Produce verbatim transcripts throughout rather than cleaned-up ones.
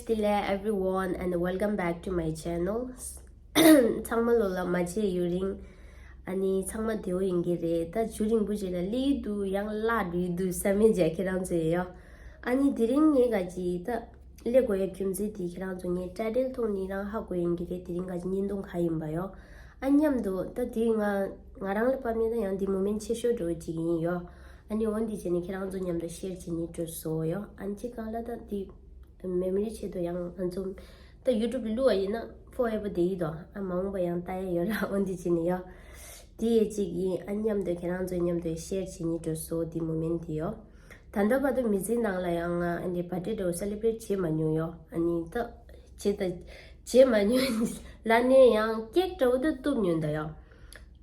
Hello everyone and welcome back to my channel. ཚང་མ་ལོ་ལ་མ་བརྗེད་ཡུན་རིང་། ཨ་ནི་ཚང་མ་བདེ་པོ་ཡིན་གྱི་རེད། ད་རྒྱུན་རིང་པོ་ཅིག་ལ་སླེབས་འདུག་ཡང་བརླག་འགྲོ་ཡི་འདུག་བསམ་མེད་བྱས་ཁྱེད་རང་ཚོ་ཡོད། ཨ་ནི་དེ་རིང་ངས་ག་ཅི་ད་སླེབས་དགོས་ཡ་རྒྱུ་མཚན་དེ་ཁྱེད་རང་ཚོ་ངའི་ཊའི་ཊལ་མཐོང་ནས་རང་ཧ་གོ་ཡིན་གྱི་རེད། དེ་རིང་ག་ཅི་བརྙན་ཐུང་ག་ཡིན་པ་ཡོད། ཨ་མཉམ་དུ་ད་དེ་ང་ང་རང་ལ་བབས་ནས་ད་ཡང་དེ་མོ་མེན་ཆེ་ཤོས་འགྲོ་ཅིག་ཡིན་ཡོད། ཨ་ནི་འོན་ཏེ་བྱས་ནས་ཁྱེད་རང་ཚོ་མཉམ་དུ་ཤེར་བྱེད་ནས་འགྲོ་སོ་ཡོད། ཨ་ནི་ཅི་གང་ལ་ད་དེ་མེ་མོ་རི་ཆེད་དུ་ཡང་ང་ཚོ་ད་ཡུ་ཊུབ་བླུགས་པ་ཡིན་ན་ཧྥོ་ཨེ་བར་དེ་ཡིན་དོ། ཨ་མ་འོངས་པ་ཡང་ལྟ་ཡ་ཡོད་ར། འོན་ཏེ་བྱས་ནས་ཡོད། དེ་ཡས་ཅིག་ཡིན། ཨ་མཉམ་དུ་ཁྱེད་རང་ཚོ་མཉམ་དུ་ཤེར་བྱེད་ནས་འགྲོ་སོ། དེ་མོ་མེན་དེ་ཡོད། ད་ལྟ་བར་དུ་མི་ཚེའི་ནང་ལ་ཡང་ང་ཨ་ནི་བར་ཐི་ཌེ་འདྲ་བོ་སེ་ལེ་བྷི་རེཊ་བྱེད་མ་མྱོང་ཡོད། ཨ་ནི་ད་བྱེད་ད་བྱེད་མ་མྱོང་ལ་ནས་ཡང་ཀེག་འདྲ་བོ་ད་གཏུབ་མྱོང་ད་ཡོད།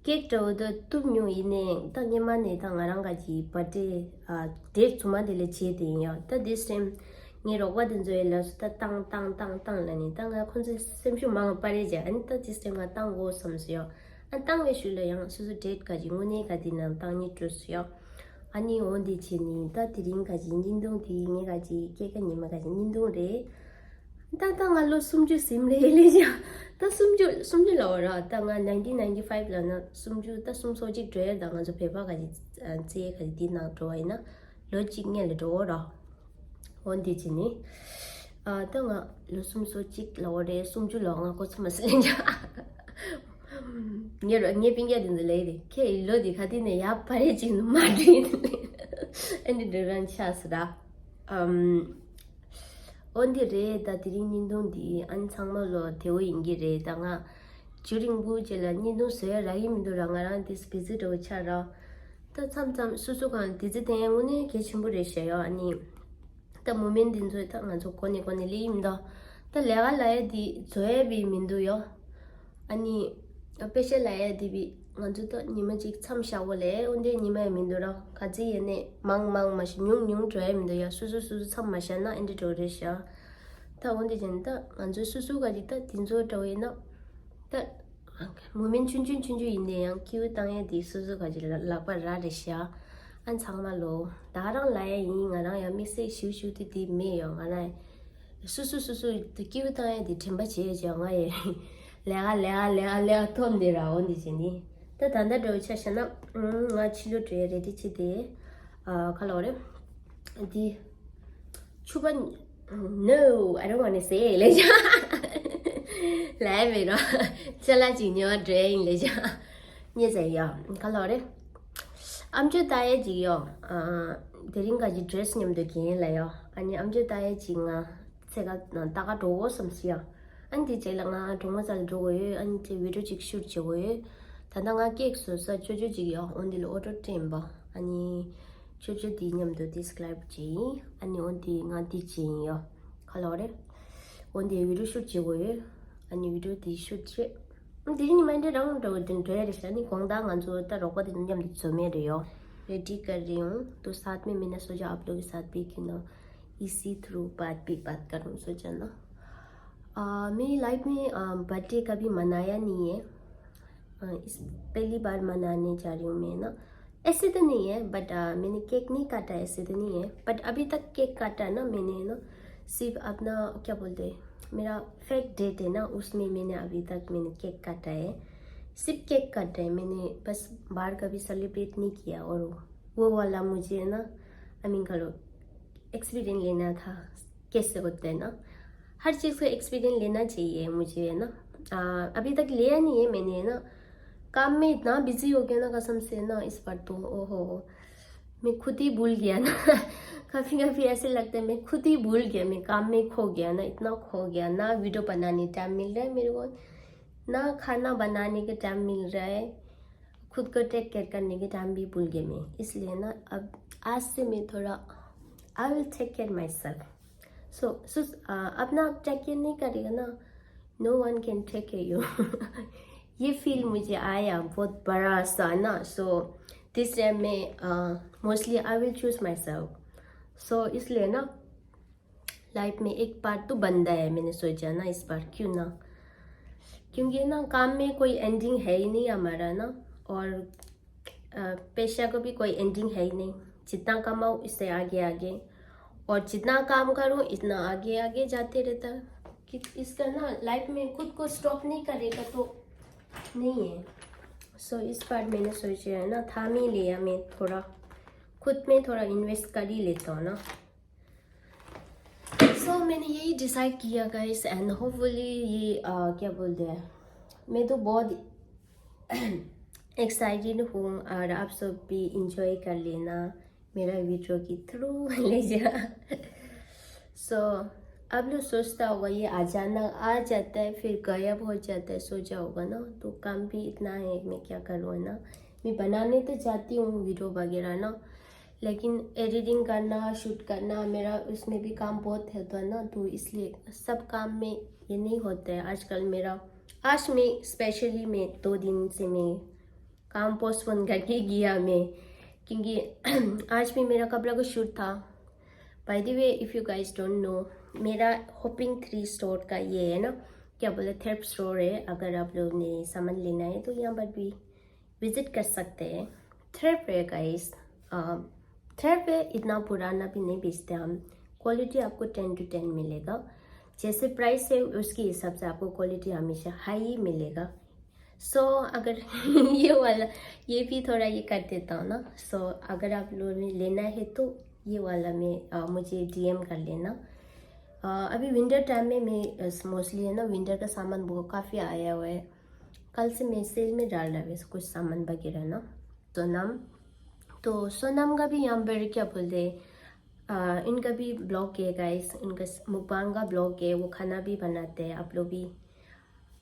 ཀེག་འདྲ་བོ་ད་གཏུབ་མྱོང་ཡིན་ནའི་ད་སྔོན་མ་ནས་ད་ང་རང་ག་ཅི་བར་ཐི་ཌེ་ཨ་ཌེ་ཊི་ཚང་མ་དེ་ལ་བྱས་ཏེ་ཡིན་ཡོད། ད་དེ་སེམས་ངའི་རོགས་པ་དེ་ཚོ་ཡི་ལ་སུ་ད་བཏང་བཏང་བཏང་བཏང་ལ་ནི་ད་ང་ཁོང་ཚོའི་སེམས་ཤུགས་མང་བ་སྤར་རེད་བྱས། ཨ་ནི་ད་དེ་སེམས་ང་བཏང་དགོས་བསམ་སོ་ཡོད། ཨ་བཏང་བའི་ཤུལ་ལ་ཡང་སོ་སོ་ཌེ་ཊི་ག་ཅི་དངོས་གནས་ག་དེ་ནང་བཏང་ནི་སྤྲོད་སོ་ཡོད། ཨ་ནི་འོན་ཏེ་བྱས་ནི་ད་དེ་རིང་ག་ཅི་བརྙན་ཐུང་དེ་ངས་ག་ཅི་སྐྱེས་ཀ་ཉི་མ་ག་ཅི་བརྙན་ཐུང་རེད། ད་ད་ང་ལོ་སུམ་ཅུ་ཟིན་རེད་ལས་ཀྱང་། ད་སུམ་ཅུ་སུམ་ཅུ་ལ་འོ་ར། ད་ང་nineteen ninety five ལ་ན་སུམ་ཅུ་ད་སུམ་ཅུ་སོ་གཅིག་འགྲོ་ཡ། ད་ང་ཚོ་བོད་པ་ག་ཅི་ཨ་རྩེད་ག་ཅི་དེ་ནང་འགྲོ་བ་ཡིན་ན་ལོ་གཅིག་སྔོན་ལ་འགྲོ་འོ་ར། འོན་ཏེ་བྱས་ནི་ཨ་ད་ང་ལོ་སུམ་ཅུ་སོ་གཅིག་ལ་འོ་རེད། སུམ་ཅུ་ལ་འོ་ང་གོ་ཚོད་མ་སོང་ལས་ཀྱང་། ངའི་རོ་ངའི་སྤུན་ཀྱག་དེ་ཚོ་ལས་རེད། ཁྱེད་ཡི་ལོ་དེ་ག་དེ་ནས་ཡར་འཕར་རེ་ཅིག་མ་འགྲིག་ཨ་ནི་འདྲ་རང་ཆགས་སོ་ར། ཨམ། འོན་ཏེ་རེད། ད་དེ་རིང་བརྙན་ཐུང་འདི་ཨ་ནི་ཚང་མ་ལོ་བདེ་པོ་ཡིན་གྱི་རེད། ད་ང་རྒྱུན་རིང་པོ་རྗེས་ལ་བརྙན་ཐུང་བཟོ་ཡ་རག་གི་མི་འདུག་ར། ང་རང་དེ་བི་ཛི་འདྲ་བོ་ཆགས་ར། ད་མཚམས་མཚམས་སོ་སོ་གང་བདེ་ཚེ་བསྟན་ཡ་དངོས་གནས་གལ་ཆེན་པོ་རེད་ཤག་ཡ། ཨ་ནི་ད་མོ་མེན་འདི་ཚོ་ད་ང་ཚོ་གོ་ནས་གོ་ནས་ལས་ཡིན་ད། ད་ལས་ཀ་ལ་ཡ་འདི་བཟོ་ཡ་བི་མི་འདུག་ཡ། ཨ་ནི་དཔེ་ཆ་ལ་ཡ་འདི་བི་ང་ཚོ་ད་ཉི་མ་གཅིག་མཚམས་བཞག་གོ་ལས་འོན་ཏེ་ཉི་མ་ཡ་མི་འདུག་ར། ག་ཚོད་ཡིན་ནས་མང་མང་མ་ཞིག་ཉུང་ཉུང་འགྲོ་ཡ་མི་འདུག་ཡ། སོ་སོ་སོ་སོ་མཚམས་མ་བཞག་ན་ཨེ་འདྲ་འགྲོ་རེད་ཤག་ད་འོན་ཏེ་ཅན་ད་ང་ཚོ་སོ་སོ་ག་ཅིག་ད་དེ་ཚོ་འདྲ་བོ་ཡིན་ན་ད། མོ་མེན་ཆུང་ཆུང་ཆུང་ཆུང་ཡིན་ནའི་ཡང་ཁྱེའུ་བཏང་ཡ་དེ་སོ་སོ་ག་ཅི་ལ་ལག་པ་ར་རེད་ཤག་ཨ་ཚང་མ་ལོ། ད་རང་ལ་ཡ་ཡིན། ང་རང་ཡང་དམིགས་བསལ་ཞུ་ཞུ་དེ་དེ་མེད་ཡོད། ང་རང་སོ་སོ་སོ་སོ་དེ་ཁྱེའུ་བཏང་ཡ་དེ་དྲན་པ་བྱེད་ཡ་བྱེད་ང་ཡ་ལས་ཀ་ལས་ཀ་ལས་ཀ་ལས་ཀ་ཐོབ་འདི་ར། འོ་འདི་བྱེད་ནི་ད་ད་ལྟ་འདྲ་བོ་ཆ་བཞག་ན་ང་ཕྱི་ལོགས་འགྲོ་ཡ་རེ་ཌི་བྱེད་དེ་ཨ་ཁ་ལོ་རེད། འདི་ཕྱུ་པ། No, I don't want to say it. ལས་བྱ་ལས་མི་རོ། ཅ་ལག་ཅིག་ཉོ་བ་འགྲོ་ཡིན་ལས་བྱ། ཉེ་ཟེར་ཡོ། ག་ལོ་རེད། ཨམ་ཅོག་ལྟ་ཡས་ཅིག་ཡོ། ཨ་དེ་རིང་ག་ཅི་ཌི་རེ་སི་མཉམ་དུ་གྱོན་ལ་ཡོ། ཨ་ནི་ཨམ་ཅོག་ལྟ་ཡས་ཅིག་ང་ཚེ་ག་ད་ག་འགྲོ་འོ་བསམ་སི་ཡོ། ཨ་ནི་དེ་རྗེས་ལ་ང་གྲོང་མོ་རྩ་ལ་འགྲོ་དགོས་ཡོད། ཨ་ནི་དེ་བི་ཌི་ཡོ་ཅིག་ཤུ་ཊི་བྱེད་དགོས་ཡོད། ད་ལྟ་ང་ཀེག་བཟོ་ས་ཅོ་ཅོ་ཅིག་ཡོ། འོ་འདི་ལ་ཨོ་ཊོ་སྤྲད་པ། ཨ་ནི། ཅོ་ཅོ་དེའི་མཉམ་དུ་དེ་སི་ཀེ་རེབ་བྱས་ཡིན། ཨ་ནི་འོ་དེ་ང་དེ་བྱས་ཡིན་ཡོ། ག་ལོ་རེད། འོ་དེ་བི་ཌི་ཡོ་ཤུ་ཊི་བྱེད་དགོས་ཡོད། ཨ་ནི་བི་ཌི་ཡོ་དེ་ཤུ་ཊི་བྱས། དེ་རིང་ཉི་མ་འདྲ་རང་འདྲ་བོ་དེ་འགྲོ་ཡ་རེད་ཤག་ཨ་ནི་དགོང་དག་ང་ཚོ་ད་རོགས་པ་དེ་ཚོ་མཉམ་དུ་འཛོམས་ཡ་རེད་ཡོ། रेडी कर रही हूँ तो साथ में मैंने सोचा आप लोग के साथ भी क्यों ना इसी थ्रू बात भी बात करूँ सोचा ना। आ, मेरी लाइफ में आ, बर्थडे कभी मनाया नहीं है। अ, इस पहली बार मनाने जा रही हूँ मैं ना। ऐसे तो नहीं है, बट अ, मैंने केक नहीं काटा है, ऐसे तो नहीं है। बट अभी तक केक काटा ना मैंने ना, सिर्फ अपना क्या बोलते हैं, मेरा फेक डेट है ना, उसमें मैंने अभी तक मैंने केक काटा है। सिर्फ केक काटा है मैंने, बस बाहर का भी सेलिब्रेट नहीं किया। और वो वाला मुझे ना, आई मीन करो, एक्सपीरियंस लेना था, कैसे होता है ना। हर चीज़ का एक्सपीरियंस लेना चाहिए मुझे, है ना। आ, अभी तक लिया नहीं है मैंने, है ना। काम में इतना बिजी हो गया ना कसम से ना, इस बार तो ओहो, मैं खुद ही भूल गया ना। कभी कभी ऐसे लगता है मैं खुद ही भूल गया, मैं काम में खो गया ना, इतना खो गया ना। वीडियो बनाने टाइम मिल रहा है मेरे को, ना खाना बनाने का टाइम मिल रहा है, खुद को टेक केयर करने के टाइम भी भूल गया मैं। इसलिए ना अब आज से मैं थोड़ा, I will take care myself। So, so, आ, अपना आप टेक केयर नहीं करेगा ना, no one can take care you। ये फील मुझे आया बहुत बड़ा सा ना। So this time मैं mostly I will choose myself. So इसलिए ना लाइफ में एक बार तो बनता है, मैंने सोचा ना इस बार क्यों ना, क्योंकि ना काम में कोई एंडिंग है ही नहीं हमारा ना। और अ, पैसा को भी कोई एंडिंग है ही नहीं। जितना कमाओ इससे आगे आगे। और जितना काम करूँ इतना आगे आगे जाते रहता। कि इसका ना लाइफ में खुद को स्टॉप नहीं करेगा तो नहीं है। सो इस बार मैंने सोचा है ना, थाम ही लिया मैं थोड़ा, खुद में थोड़ा इन्वेस्ट कर ही लेता हूँ ना। सो मैंने यही डिसाइड किया गाइस, एंड होपफुली ये अ, क्या बोलते हैं, मैं तो बहुत एक्साइटेड हूँ और आप सब भी इंजॉय कर लेना मेरा वीडियो के थ्रू। ले जा। सो आप लोग सोचता होगा ये अचानक आ जाता है फिर गायब हो जाता है, सोचा होगा ना। तो काम भी इतना है, मैं क्या करूँ, है ना। मैं बनाने तो चाहती हूँ वीडियो वगैरह ना, लेकिन एडिटिंग करना, शूट करना, मेरा उसमें भी काम बहुत है तो है ना, तो इसलिए सब काम में ये नहीं होता है। आजकल मेरा, आज मैं स्पेशली मैं दो दिन से मैं काम पोस्टपोन करके गया मैं, क्योंकि आज भी मेरा कपड़ा का शूट था। By the way, if you guys don't know, मेरा होपिंग थ्रिफ्ट स्टोर का ये है ना, क्या बोले, थ्रिफ्ट स्टोर है। अगर आप लोग ने सामान लेना है तो यहाँ पर भी विजिट कर सकते हैं। थ्रिफ्ट है गाइस, थ्रिफ्ट है, इतना पुराना भी नहीं बेचते हम। क्वालिटी आपको टेन टू टेन मिलेगा। जैसे प्राइस है उसके हिसाब से आपको क्वालिटी हमेशा हाई ही मिलेगा। सो अगर ये वाला, ये भी थोड़ा ये कर देता हूँ ना। सो अगर आप लोगों ने लेना है तो ये वाला में अ, मुझे डीएम कर लेना। अ, अभी विंटर टाइम में मैं मोस्टली है ना, विंटर का सामान बहुत काफ़ी आया हुआ है। कल से मैं सेल में डाल रहा हूँ वैसे कुछ सामान वगैरह ना। सोनम, तो सोनम का भी यहाँ पर क्या बोलते हैं, अ, इनका भी ब्लॉग है गाइस, इनका मुकबांग का ब्लॉग है, वो खाना भी बनाते हैं। आप लोग भी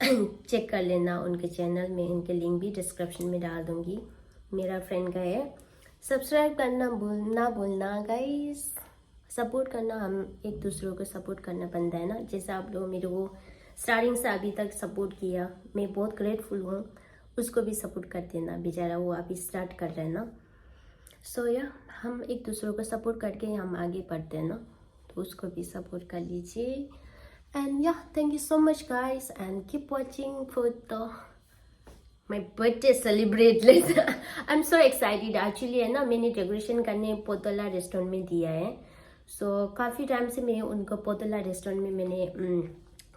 चेक कर लेना उनके चैनल में, इनके लिंक भी डिस्क्रिप्शन में डाल दूंगी। मेरा फ्रेंड का है, सब्सक्राइब करना भूल ना भूलना गाइस। सपोर्ट करना, हम एक दूसरों को सपोर्ट करना बनता है ना। जैसे आप लोग मेरे को स्टार्टिंग से अभी तक सपोर्ट किया, मैं बहुत ग्रेटफुल हूँ। उसको भी सपोर्ट कर देना, बेचारा वो अभी स्टार्ट कर रहा है ना। सो या, हम एक दूसरों को सपोर्ट करके हम आगे बढ़ते हैं ना, तो उसको भी सपोर्ट कर लीजिए। And yeah, thank you so much guys and keep watching for the my birthday celebrate later. I'm so excited actually, है ना। मैंने डेकोरेशन करने पोतोला रेस्टोरेंट में दिया है। सो काफ़ी टाइम से मैं उनका पोतोला रेस्टोरेंट में मैंने उम,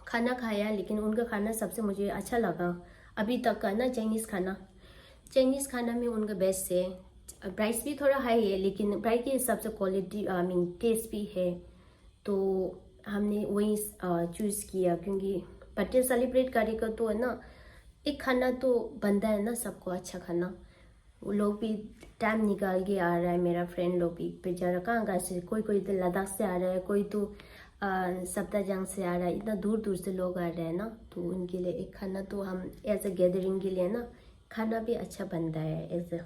खाना खाया, लेकिन उनका खाना सबसे मुझे अच्छा लगा अभी तक का ना, चाइनीज़ खाना। चाइनीज़ खाना में उनका बेस्ट है। प्राइस भी थोड़ा हाई है, लेकिन प्राइस के हिसाब से क्वालिटी, आई मीन, टेस्ट भी है। तो हमने वही चूज़ किया, क्योंकि बर्थडे सेलिब्रेट करेगा तो है ना, एक खाना तो बनता है ना सबको, अच्छा खाना। वो लोग भी टाइम निकाल के आ रहा है, मेरा फ्रेंड लोग भी। बेचारा कहाँ कहाँ से, कोई कोई तो लद्दाख से आ रहा है, कोई तो अ, सप्ताजांग से आ रहा है। इतना दूर दूर से लोग आ रहे हैं ना, तो उनके लिए एक खाना तो हम एज अ गैदरिंग के लिए ना, खाना भी अच्छा बनता है एज अ,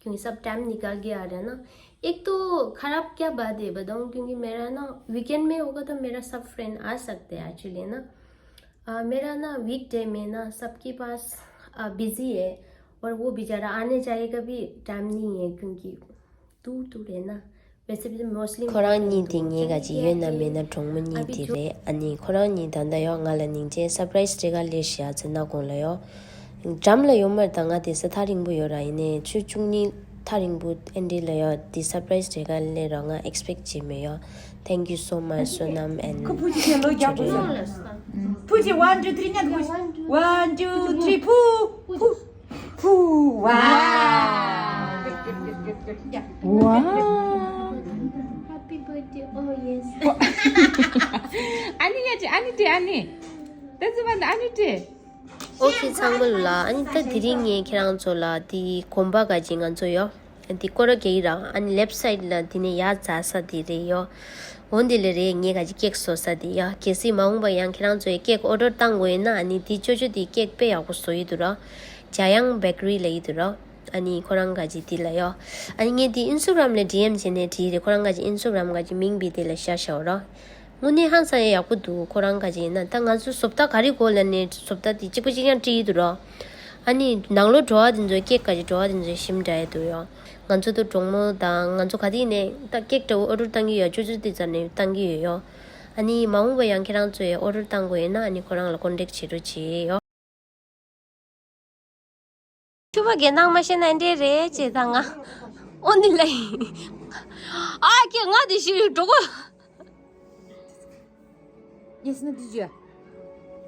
क्योंकि सब टाइम निकाल के आ रहे हैं ना। एक तो ख़राब क्या बात है बताऊँ, क्योंकि मेरा ना वीकेंड में होगा तो मेरा सब फ्रेंड आ सकते हैं एक्चुअली ना। अ, मेरा ना वीकडे में ना सबके पास बिज़ी है, और वो बेचारा आने जाने का भी टाइम नहीं है, क्योंकि दूर दूर है ना। वैसे भी तो मोस्टली ཁོ་རང་གཉིས་དེ་ངའི་ག་ཅིག་ཡོད་ན་མེད་ན་གྲོགས་མོ་གཉིས་དེ་རེད། ཨ་ནི་ཁོ་རང་གཉིས་ད་ལྟ་ཡོ་ང་ལ་སྙིང་རྗེ་སར་པ་རའི་སི་སྤྲད་ག་སླེབས་ཤག་ཟེར་ན་དགོངས་ལ་ཡོ། འགྲམ་ལ་ཡོད་མ་རེད་ད། ང་དེ་ས་ཐག་རིང་པོ་ཡོད་ར། ཡིན་ནའི་ཆུ་བཅུ་གཉིས་ཐག་རིང་པོ་ཨེ་འདྲ་ལ་ཡོ། དེ་སར་པ་རའི་སི་སྤྲད་ག་སླེབས་ར། ང་ཨེགས་པེག་བྱས་མེད་ཡོ། Thank you so much Sonam and ཁོ་ཕུ་ཅི་ལོ་རྒྱག་པོ་སོང་། ཕུ་ཅི། One, two, three. ཉན་ཐུབ། One, two, three. ཕུ། ཕུ། ཕུ། ཝའོ། ཝའོ། Happy birthday. Oh yes. ཨ་ནི་ཡ་ཅི། ཨ་ནི་ཏི། ཨ་ནི་ཏི་ཙི་བན། ཨ་ནི་ཏི། ཨོ་ཁེ་ཚང་མ་ལ། ཨ་ནི་ད་དེ་རིང་ངས་ཁྱེད་རང་ཚོ་ལ་དེ་གོམ་པ་ག་ཅིག་ང་ཚོ་ཡོ། དེ་སྐོར་ར་གེ་ཡི་ར། ཨ་ནི་ལེབ་སའིད་ལ་དེ་ནས་ཡར་འཛེགས་ས་དེ་རེད་ཡོ། འོ་འདི་ལ་རེད། ངས་ག་ཅིག་ཀེག་བཟོ་ས་དེ་ཡོ། གལ་སྲིད་མ་འོངས་པ་ཡང་ཁྱེད་རང་ཚོས་ཀེག་ཨོ་ཌར་བཏང་དགོས་ཡོད་ན། ཨ་ནི་དེ་ཅོ་ཅོ་དེ་ཀེག་དཔེ་ཡག་པོ་བཟོ་ཡི་འདུག་ར། འཇམ་དབྱངས་བེ་ཀ་རི་ལབ་ཡི་འདུག་ར། ཨ་ནི་ཁོ་རང་ག་ཅིག་དེ་ལ་ཡོ། ཨ་ནི་ངས་དེ་ཨིན་སི་ཊ་གྷ་རམ་ལ་ཌི་ཨེམ་བྱས་ནས་དྲིས་རེད། ཁོ་རང་ག་ཅིག་ཨིན་སི་ཊ་གྷ་རམ་ག་ཅིག་མིང་བི་དེ་ལ་བཞག་བཞག་ར། དངོས་གནས་ཧང་སང་ཡ་ཡག་པོ་འདུག་ཁོ་རང་ག་ཅིག་ཡིན་ན། ད་ང་ཚོ་བཟོ་ལྟ་ག་རེ་དགོས་ལབ་ནས་བཟོ་ལྟ་དེ་གཅིག་པ་གཅིག་རྐྱང་བྲིས་ཡི་འདུག་ར། ཨ་ནི་ནང་ལོགས་འགྲོ་བ་དེ་ཚོ་ཀེག་ག་ཅིག་འགྲོ་བ་དེ་ཚོ་ཞིམ་འདྲ་ཡི་འདུག་ཡོ། ང་ཚོ་དང་གྲོགས་མོ་དང་ང་ཚོ་ག་དེ་ཡིན་ནའི་ད་ཀེག་འདྲ་བོ་ཨོ་ཌར་བཏང་གི་ཡོད། ཅོ་ཅོ་དེ་ཚོ་ནས་བཏང་གི་ཡོད་ཡོ། ཨ་ནི་མ་འོངས་པ་ཡང་ཁྱེད་རང་ཚོས་ཨོ་ཌར་བཏང་དགོས་ཡོད་ན། ཨ་ནི་ཁོ་རང་ལ་ཀོན་ཊེག་བྱེད་རོགས་བྱེད་ཡོ། ཆུ་བ་གན་ནང་མ་ཤེས་ན་འདྲེ་རེད་ཅེས་ད་ང་། ཨོ་ནི་ལ་ཡིན། ཨ་ཀྱེ་ང་དེ་ཞིག་འགྲོ་གོ། Yes, no, did you?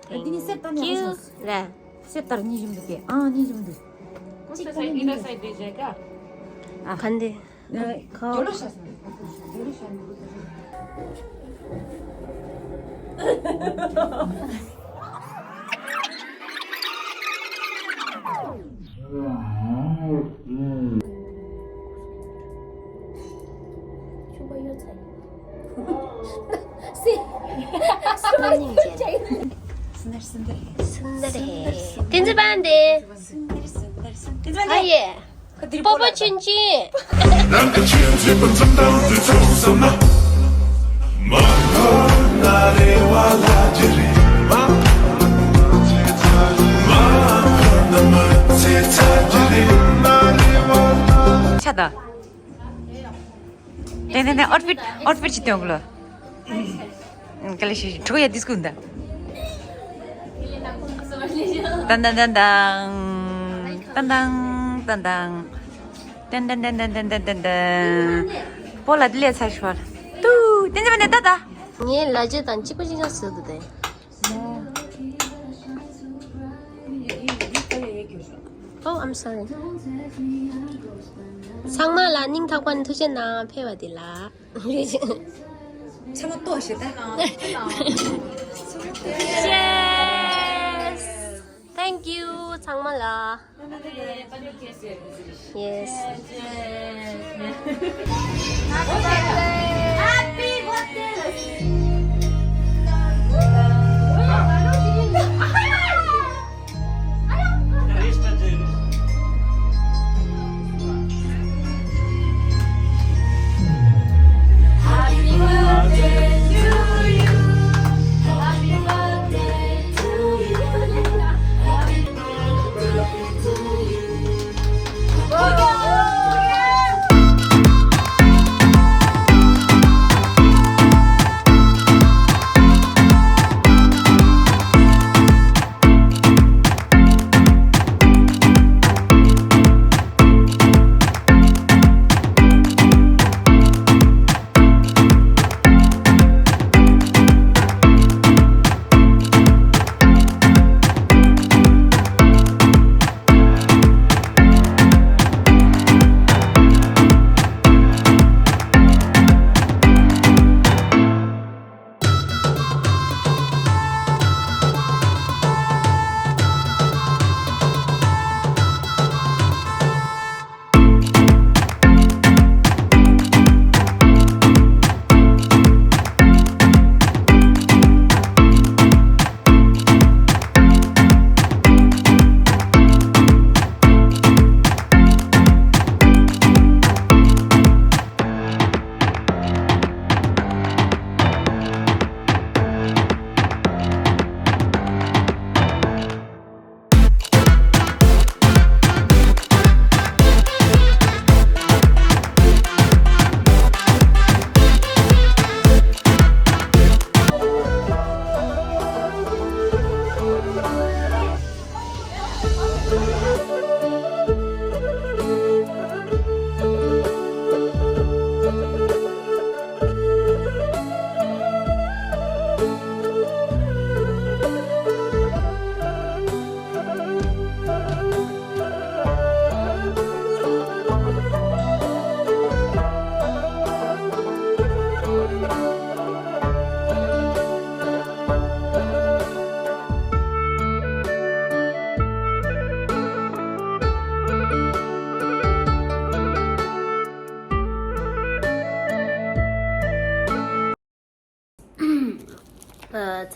འདི་ནི་གསེར་ལྟར་ནས་ཀྱུ་རེད། གསེར་ལྟར་ཉིན་བཞིན་དུ་སྐྱེ། ཨང་ཉིན་བཞིན་དུ། གཅིག་ཀ་ནི་ཉིན་བཞིན། ཨ་ག་འདི། ཁ་ཆུ་བ་ཡོད་ཚ་ཡིན། སི། སི་ནར་སི་ནར། སི་ནར་སི་ནར། བསྟན་འཛིན་པ་འདི། སི་ནར་སི་ནར། བསྟན་འཛིན་པ་འདི། ཨ་ཡེ། ཁ་དེ་རི་པོ་པོ་ལ་ཆུན་ཆུན། རང་གི་ཆུན་ཆུན་པ་འཛུམ་མདངས་དུ་ཚོགས་བསམ་ན། མ་འཁོར་ན་རེ་བ་ལ་ཅི་རེད། མ་འཁོར་ན་མ་ཚེ་ཚ་ཅི་རེད། ཆ་ད། ཏན་ཏན་ཏན། ཨའུཊ་ཕིཊ། ཨའུཊ་ཕིཊ་ཅིག་སྟོན་གོ་ལོ། ག་ལེ་ཤི་ཁྲོ་ཡ་ཌི་སྐོ་འདའ། ཏན་ཏན་ཏན་ཏན། ཏན་ཏན་ཏན་ཏན། ཏན་ཏན་ཏན་ཏན། པོ་ལ་དི་ལེ་ཚ་ཤོར། ཏུ། ཏན་ཏན་ཏན་ཏ་ཏ། ངའི་ལ་རྒྱ་དང་གཅིག་པ་གཅིག་རྐྱང་ཟེར་འདུག་སྟེ། Oh, I'm sorry. ཚང་མ་ལ་སྙིང་ཐག་པ་ནས་ཐུགས་རྗེ་གནང་ཕེབས་པ་འདི་ལ། ཚང་མ་ལྟོགས་ཤིག་ད། Cheers! Thank you. ཚང་མ་ལ། Yes. Happy birthday.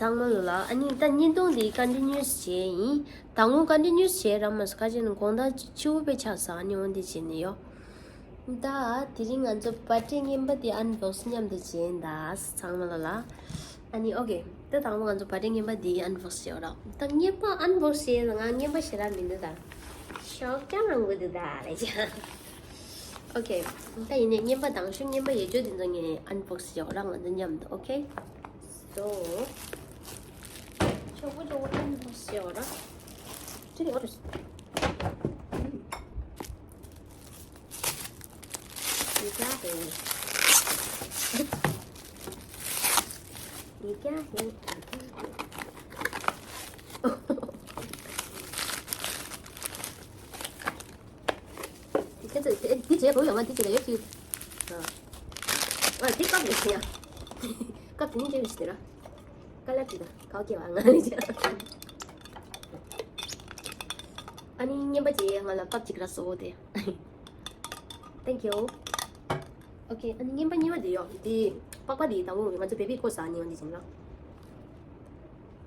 ཚང་མ་ལོ་ལ། ཨ་ནི་ད་བརྙན་ཐུང་འདི་ཀོན་ཊི་ནིའུ་སི་བྱས་ཡིན། ད་ངོ་ཀོན་ཊི་ནིའུ་སི་བྱས་རག་མ་སོང་། ཁ་ཅིག་ནི་དགོང་དག་ཕྱི་པོ་དཔེ་ཆགས་སོང་། ཨ་ནི་འོ་འདི་བྱས་ནི་ཡོད། ད་དེ་རིང་ང་ཚོ་བྷར་ཐི་ཌེ་རྔན་པ་དེ་ཨན་བོག་སི་མཉམ་དུ་བྱས་ཡིན་ད། ཚང་མ་ལོ་ལ། ཨ་ནི་ཨོ་ཀེ། ད་དང་པོ་ང་ཚོ་བྷར་ཐི་ཌེ་རྔན་པ་དེ་ཨན་བོག་སི་བྱེད་རོགས། ད་རྔན་པ་ཨན་བོག་སི་བྱས་ཡིན་ན་ང་རྔན་པ་ཞེ་དྲག་མི་འདུག་ད། ཤོག་ཅང་རང་གི་འདུག་ད་ལས་ཅང་། ཨོ་ཀེ། ད་ཡིན་ནའི་རྔན་པ་དང་ཤོས་རྔན་པ་ཡོད་ཅོ་དེ་ཚོ་ངས་ཨན་བོག་སི་བྱེད་རོགས། ང་ཚོ་མཉམ་དུ། ཨོ་ཀེ། སོ། ཤོག་བུ་ཅོ་བོ་ཨན་བོག་སི་བྱེད་རོགས། ཅི་རེད་ཨོ་རེད། You got it. ཡིག་ཀྱང་ཡོད། དེ་ཁྱེད་ཚོས་དེ་འདི་བྱས་གོ་ཡོང་ང་འདི་བྱས་ལ་ཡོད་ཅིག་ཨ་འདི་ཀབ་ཡོད་ཡ། ཀབ་དེ་ནི་བྱས་ཡོད་ཞིག་དེ་ར། ཀ་ལར་དེ་དང་གའོ་ཀེ་བ་ང་ལས་བྱས། ཨ་ནི་རྔན་པ་བྱས་ང་ལ་ཀབ་ཅིག་ར་སོ་དེ། Thank you. Okay, ཨ་ནི་རྔན་པ་གཉིས་པ་དེ་ཡོད་དེ། པགས་པ་དེ་དང་པོ་ང་ཚོ་བེ་བི་ཀོ་ཟ་ནི་ཡོང་དེ་བྱས་ལ།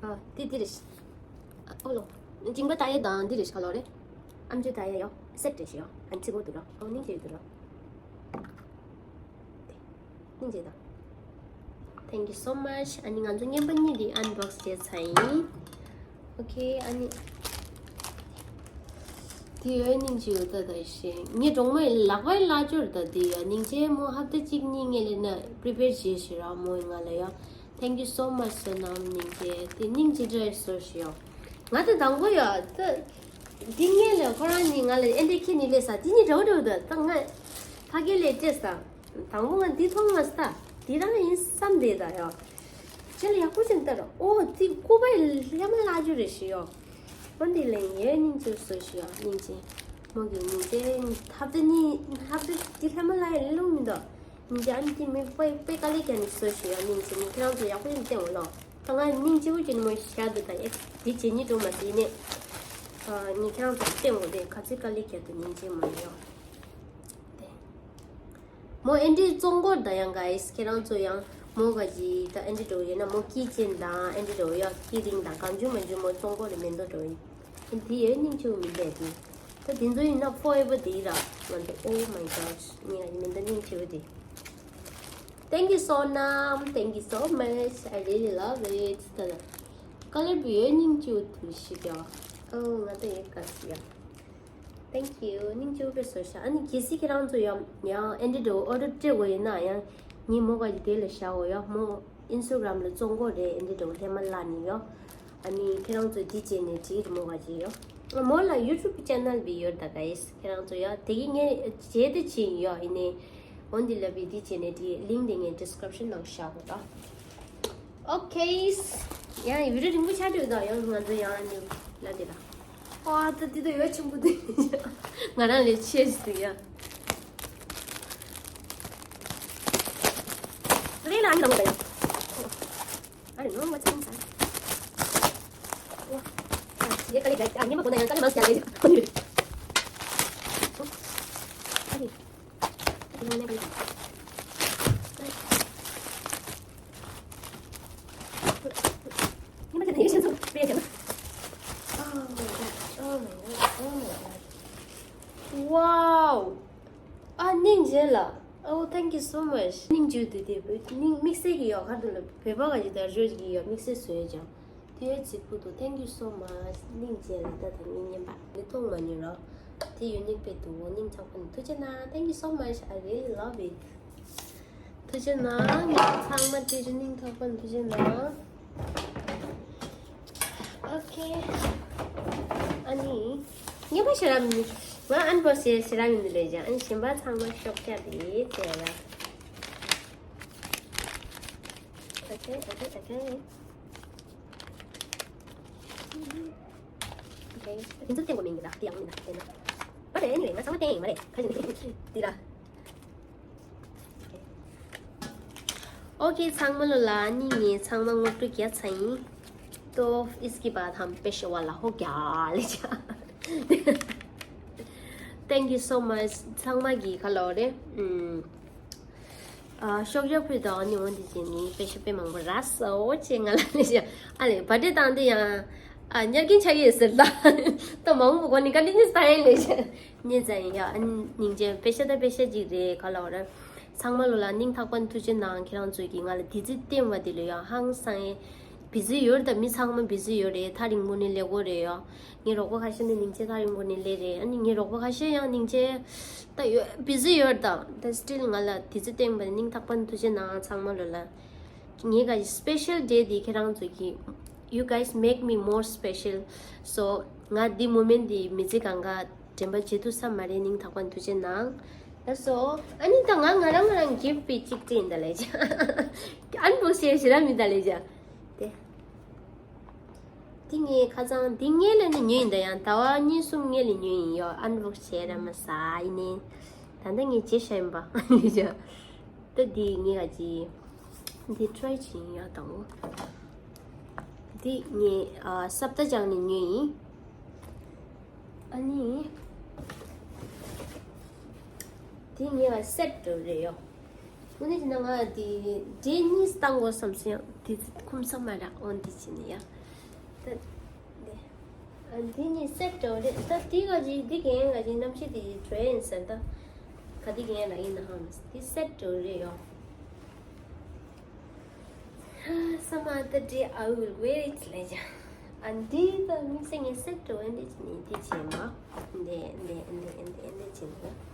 ཨ་དེ་དེ་རེད། ཨོ་ལོ། མཇིང་པ་ཏཱ་ཡེ་དང་འདི་རེད་ཤག་ལོ་རེད། ཨམ་ཅོག་ཏཱ་ཡེ་ཡོ། སེ་ཊི་རེད་ཤག་ཡོ། ཨན་ཅི་གོ་དུ་རོ། ཨོ་སྙིང་རྗེ་དུ་རོ། སྙིང་རྗེ་དང་། Thank you so much. ཨ་ནི་ང་ཚོ་རྔན་པ་གཉིས་འདི་ཨན་བོག་སི་བྱས་ཚར་ཡིན། ཨོ་ཁེ་ཨ་ནི། དེ་ཡོད་སྙིང་རྗེ་ཡོད་ད་ད་ཤེ། ངའི་གྲོགས་མོའི་ལག་པའི་བླ་སྦྱོར་ད་དེ་ཡོད་སྙིང་རྗེ་མོ་ཧབ་ཏ་གཅིག་གཉིས་ངེད་ལས་ན་པི་རི་པེར་བྱས་ཤི་ར་མོའི་ང་ལ་ཡོད། Thank you so much སོ་ནམ་སྙིང་རྗེ། དེ་སྙིང་རྗེ་དྲག་སོ་ཞིའོ། ང་དེ་དང་པོ་ཡོད་ད། འདི་ངེད་ལས་ཁོ་རང་གཉིས་ང་ལ་ཨེ་འདྲས་ཁྱེད་གཉིས་ལས་ས་དེ་གཉིས་འདྲ་བོ་འདྲ་བོ་ད་ད་ང་ཕ་གི་ལས་བྲེས་ས། དང་པོ་ང་འདི་མཐོང་མ་ས་ད་འདི་རང་ཡིན་བསམ་བསྡད་ད་ཡོད། ཁྱེད་ལ་ཡག་པོ་ཅིག་ལྟ་ར་ཨོ་དེ་ཀོ་པའི་ལྷ་མ་ལ་ཇུ་རེད་ཞིའོ། ཨོ་འདི་ལས་ངའི་སྙིང་རྗེ་སོ་ཞིའོ་སྙིང་རྗེ། མོ་གི་སྙིང་རྗེ་ཧབ་ཏ་གཉིས་ཧབ་ཏ་འདི་ལྷ་མ་ལ་ཡ་ལུང་མི་འདུག་ཉིན་ཅང་དེ་མི་དཔེ་དཔེ་དཀའ་ལས་ཀྱང་ནི་བཟོ་ཞུ་ཡང་སྙིང་རྗེ་ནི་ཁྱེད་རང་ཚོ་ཡག་པོ་ཡིན་བསྟན་འོ་ལོ། ད་ང་སྙིང་རྗེ་བོ་ཅན་མོ་ཤ་འདི་དང་ཨེ་དེ་བྱེད་ཉིད་འགྲོ་མ་ཟིན་ནས། ངས་ཁྱེད་རང་ཚོ་བསྟན་འོ་དེ་ག་ཚོད་དཀའ་ལས་ཀྱང་དུ་སྙིང་རྗེ་མ་ཡོང་། དེ། མོ་ཨེ་འདྲི་བཙོང་གོ་ད་ཡང་ག་ཨེས་ཁྱེད་རང་ཚོ་ཡང་མོ་ག་ཅི་ད་ཨེ་འདྲི་འགྲོ་ཡོད་ན་མོ་ཀི་ཅན་དང་ཨེ་འདྲི་འགྲོ་ཡོད་ཀི་རིང་དང་གང་བྱུང་མ་བྱུང་མོ་བཙོང་གོ་ལ་མེ་མདོ་འགྲོ་ཡིན། དེ་ཡོད་སྙིང་རྗེ་བོ་མི་འདས་དེ། ད་དེ་ཚོ་ཡིན་ན་forever དེ་ཡིན་ར། ང་ཚོ་oh my god ངས་ཡིན་ད་སྙིང་རྗེ་བོ་དེ། Thank you so nam, thank you so much, I really love it. ད་ལ་ཀ་ལར་བུ་ཡོད་སྙིང་རྗེ་བོ་དེ་ཞིག་ཡ། ཨོ་ང་ད་ཡོད་ག་ཞིག་ཡ། Thank you སྙིང་རྗེ་བོ་དཔེ་བཟོ་ཤ། ཨ་ནི་གལ་སྲིད་ཁྱེད་རང་ཚོ་ཡང་ཡང་ཨེ་འདྲི་འགྲོ་ཨོ་ཌར་སྤྲད་དགོས་ཡིན་ན་ཡང་ངས་མོ་ག་ཡི་དེ་ལ་བཞག་འོ་ཡ་མོ། Instagram ལ་བཙོང་གོ་རེད་ཨེ་འདྲི་འགྲོ་ལྷད་མ་ལ་ནི་ཡོ། ཨ་ནི་ཁྱེད་རང་ཚོ་འདི་བྱས་ནས་བྲིས་རི་མོ་བ་བྱས་ཡོ། མོ་ལ་YouTube channel བི་ཡོད་ད་ག་ཡིས་ཁྱེད་རང་ཚོ་ཡ་དེ་གི་ངས་བྱས་ཏེ་ཕྱིན་ཡོ་ཡིན་ནས། འོན་ཏེ་ལབ་བི་འདི་བྱས་ནས་བྲིས་link དེ་ངས་description ནང་བཞག་གོ་ད། Okay ཡང་བི་ཌི་ཡོ་རིང་པོ་ཆགས་འགྲོ་ད་ཡང་ང་ཚོ་ཡང་ཨ་ནི་ལ་དེ་ལ། ཨ་ད་འདི་ད་ཡོད་ཆེན་པོ་དེ། ང་རང་ལས་ཆེ་ཞིག་ཡ། རེད་ལ་ཨ་ནི་དང་པོ་ད་ཡ། I don't know what's inside. ཡེ་ཀ་ལེ་ཀ་ཨ་ཉི་མ་གོ་ན་ཡང་ཀ་ལེ་མ་སྐྱ་ལེ། ཉི་མ་ཁྱེད་ནས་ཡེ་ཤེས་ཚོ་པེ་ཡ་ཁྱེད་ན། Oh my god, oh my god, oh my god. Wow. ཨ་སྙིང་རྗེ་ལ། Oh thank you so much. སྙིང་རྗེ་དེ་དེ་བོད་སྙིང་དམིགས་བསལ་གྱི་ཡོད་ཁར་དུ་ལ་བོད་པ་ག་ཅིག་དར་ཞོར་གྱི་ཡོད་དམིགས་བསལ་བཟོས་ཀྱང་། དེ་ཡོད་ཚིག་ཕུག་ཏུ་thank you so much སྙིང་རྗེ་ལ་ད་ད་ངའི་བརྙན་པ་འདི་མཐོང་མ་མྱོང་རོགས། དེ་ཡོད་ནིག་པེ་དུ་སྙིང་ཐག་པ་ནས་ཐུགས་རྗེ་གནང་thank you so much I really love it. ཐུགས་རྗེ་གནང་ངས་ཚང་མ་དེ་རིང་སྙིང་ཐག་པ་ནས་ཐུགས་རྗེ་གནང་། Okay. ཨ་ནི། ངེས་པ་ཞེ་ར་མི། ང་ཨན་པོ་ཞེ་ཞེ་ར་མི་འདི་ལས་ཀྱང་ཨན་གཞན་པ་ཚང་མ་ཤོག་སྐྱ་དེ་ཟེར་ཡ། Okay, okay, okay. Okay. དེ་ཚོ་བསྟན་དགོས་མིན་གྱི་ར་དེ་ཡང་མིན་ན་བསྟན་ན། But anyway ང་ཚང་མ་བསྟན་ཡིན་མ་རེད་ཁ་ཞིག་འདི་ར། Okay ཚང་མ་ལོ་ལ་ནི་ངས་ཚང་མ་ངོ་སྤྲོད་རྒྱག་ཚར་ཡིན། तो इसके बाद हम पेशे वाला हो गया ले जा। Thank you so much ཚང་མ་གི་ཁ་ལོ་རེ། ཨ་ཤོག་ཇ་ཕུད་དང་ནི་འོན་ཏེ་ཅི་ནི་པེ་ཤ་པེ་མང་པོ་ར་སོ་ཅེ་ང་ལ་ལེ་ཤ་ཨ་ལེ་བ་ཏྲེ་བཏང་དེ་ཡང་ཨ་ཉར་གིན་ཆ་གི་ཟེར་ད་ད་མང་པོ་གོ་ནི་ཀ་ནི་ནི་སྟ་ཡན་ལེ་ཤ་ཉེ་ཙ་ཡིན་ཡ་ཨ་ནི་ཉིང་ཅེ་པེ་ཤ་ད་པེ་ཤ་ཅིག་རེད་ག་ལ་བ་ར་ཚང་མ་ལོ་ལ་སྙིང་ཐག་པ་ནས་ཐུགས་རྗེ་གནང་ཁྱེད་རང་ཚོས་ཀྱིས་ང་ལ་དེ་ཚིག་བསྟན་བ་དེ་ལོ་ཡང་ཧང་སང་ཡེ་བི་ཛི་ཡོད་རེད་ད་མི་ཚང་མ་བི་ཛི་ཡོད་རེད་ཐག་རིང་པོ་ནས་ལས་གོ་རེད་ཡ། ངའི་རོགས་པ་ཁ་ཤས་ནི་ཉིན་བྱེད་ཐག་རིང་པོ་ནས་སླེབས་རེད། ཨ་ནི་ངའི་རོགས་པ་ཁ་ཤས་ཡང་སྙིང་རྗེ་ད་ཡོད་བི་ཛི་ཡོད་དང་ད་སི་ཊིལ་ང་ལ་དེ་ཚོ་བསྟན་པ་ནི་སྙིང་ཐག་པ་ནས་ཐུགས་རྗེ་གནང་ཚང་མ་ལོ་ལ། ངའི་ག་སི་པེ་ཤལ་ཌེ་དེ་ཁྱེད་རང་ཚོ་གིས་you guys make me more special so ང་འདི་མོ་མེན་ཊི་འདི་མི་ཚེ་གང་ག་དྲན་པ་བརྗེད་ཐུབ་ས་མ་རེད་སྙིང་ཐག་པ་ནས་ཐུགས་རྗེ་གནང་། ལགས་སོ། ཨ་ནི་ད་ང་ང་རང་ང་རང་གིབ་པི་གཅིག་སྤྲད་ཡིན་ད་ལས་ཅ། ཨན་བོག་སི་ཞེ་ར་མི་ད་ལས་ཅ། དེ། འདི་ངའི་ཁ་སང་འདི་ངའི་ལས་ནི་ཉོས་ཡིན་ད། ཡང་ཟླ་བ་གཉིས་གསུམ་ངའི་ལས་ཉོས་ཡིན་ཡོ། ཨན་བོག་སི་བྱས་ར་མ་ཟ་ཡིན་ནི། ད་ལྟ་ངས་བྱེད་ཤ་ཡིན་པ་ལས་ཅ། ད་འདི་ངའི་ག་ཅི། འདི་ཊི་རའི་བྱེད་ཡིན་ཡོ་དང་། འདི་ངའི་ཨ་སབ་ད་ཅང་ནས་ཉོས་ཡིན། ཨ་ནི། དེ་ངེས་པ་སེ་ཊི་འདྲ་རེད་ཡོ། དངོས་གནས་བྱས་ན་ང་དེ་འབྲས་གཉིས་བཏང་དགོས་བསམ་སོང་ཡང་དེ་ཁུམ་ས་མ་རག་འོན་ཏེ་བྱས་ནས་ཡ། ད་དེ་ཨ་འདི་གཉིས་སེ་ཊི་འདྲ་རེད། ད་དེ་ག་ཅིག་འདི་གན་ག་ཅིག་གནམ་གཤིས་དེ་དྲོད་ཡིན་ཟེར། ད་ག་དེ་གན་ལ་ཡིན་ན་ཧང་དེ་སེ་ཊི་འདྲ་རེད་ཡོ། Some other day I will wear it later. ཨ་འདི་ད་དམིགས་བསལ་ངས་སེ་ཊི་འདྲ་འདི་བྱས་ནས་འདི་བྱས་མ། འདི་འདི་འདི་འདི་འདི་བྱས་ནས།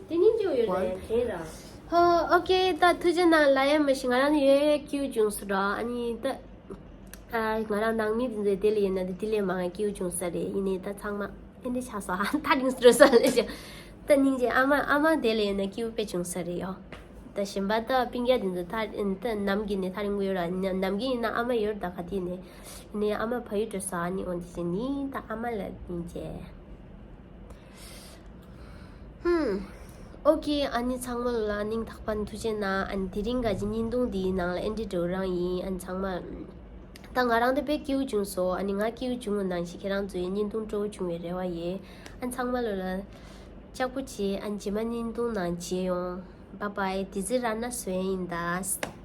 དེ་ནི་ཅི་ཡོད་རེད་དེ་ར། ཧོ་ཨོ་ཀེ། ད་ཐུགས་རྗེ་གནང་ལ་ཡ་མ་ཤི། ང་རང་ཡོད་ཡོད་སྐྱིད་བྱུང་སོ་འགྲོ། ཨ་ནི་ད་ང་རང་ནང་མི་དེ་ཚོས་དེ་ལས་ཡིན་ན་དེ་དེ་ལས་མང་སྐྱིད་བྱུང་ས་རེད། ཡིན་ནའི་ད་ཚང་མ་ཨེ་འདྲ་ཆགས་སོ་ཧ། ཐག་རིང་སོ་ས་ལས་ཤི། ད་སྙིང་རྗེ། ཨ་མ་ཨ་མ་དེ་ལས་ཡིན་ན་སྐྱིད་པོ་དཔེ་བྱུང་ས་རེད་ཡོ། ད་གཞན་པ་ད་སྤུན་ཀྱག་དེ་ཚོ་ད་ད་ནམ་གྱི་ནས་ཐག་རིང་པོ་ཡོད་ར། ནམ་གྱི་ཡིན་ན་ཨ་མ་ཡོད་ད་ག་དེ་ནས་ནས་ཨ་མ་ཕ་ཡུལ་འགྲོ་ས་ཨ་ནི་འོན་ཏེ་ནི་ད་ཨ་མ་ལ་སྙིང་རྗེ། ཧུམ། ཨོ་ཀེ། ཨ་ནི་ཚང་མ་ལ་སྙིང་ཐག་པ་ནས་ཐུགས་རྗེ་གནང་། ཨ་ནི་དེ་རིང་ག་ཅི་བརྙན་ཐུང་འདིའི་ནང་ལ་ཨེ་འདྲ་འདྲ་བོ་རང་ཡིན། ཨ་ནི་ཚང་མ་ད་ང་རང་དེ་དཔེ་སྐྱིད་པོ་བྱུང་སོང་། ཨ་ནི་ང་སྐྱིད་པོ་བྱུང་བ་ནང་བཞིན་ཁྱེད་རང་ཚོའི་བརྙན་ཐུང་སྤྲོ་བོ་བྱུང་བའི་རེ་བ་ཡོད། ཨ་ནི་ཚང་མ་ལོ་ལ་ལྕགས་པོ་བྱེད། ཨ་ནི་རྗེས་མ་བརྙན་ཐུང་ནང་མཇལ་ཡོང་། Bye bye. This is Rana Swain in the